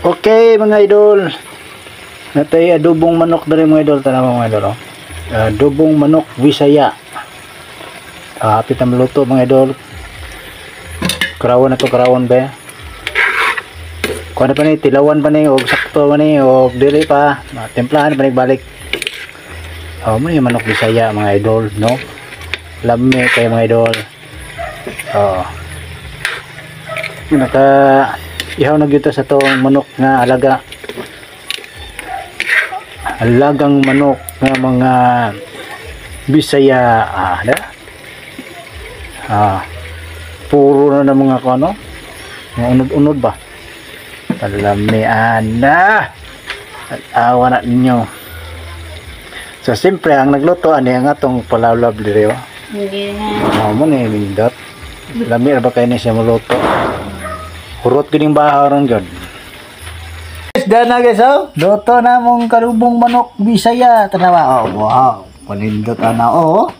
Okay, mga idol. Natay adobong manok diri, mga idol, tanawa, mga idol, oh. Adobong manok Bisaya. Hapit na maluto, mga idol. Karawon na to, karawon ba? Kuha na pa ni, tilawan pa ni, og sakto pa ni, og dili pa. Timplahan pa ni balik. Oh, mo ni manok Bisaya, mga idol, no? Lami kay, mga idol. Oh. Naka ihaw na gyud ta sa tong manok nga alaga. Alagang manok nga mga Bisaya, da? Puro na ng mga kano. Mga unod-unod ba? Kalamian na. Awa na ninyo. So, siyempre, ang nagluto, ani ang atong palawlab diri, oh. Hindi na. Oh, mo ni nindot. Lami ra ba kay ni siya muluto? Hurot gid yung bahaw ron gyud. Guys, dana guys, oh. Luto na mong karubong manok Bisaya. Tanawa. Oh, wow. Panindot ana, oh.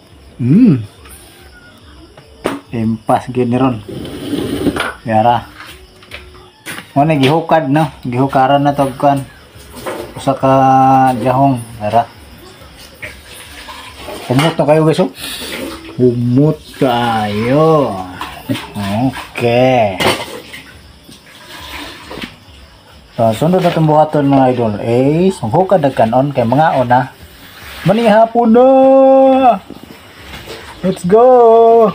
Impas gid ni ron. Yara. Mo ni gihukad, no. Gihukaran na tog kan. Usa ka jahong. Yara. Humot na kayo, guys, oh. Humot kayo. Okay. So, sunod na itong buhaton, mga idol, eh, sumhukad na kanon kay mga una. Manihapon na! Let's go!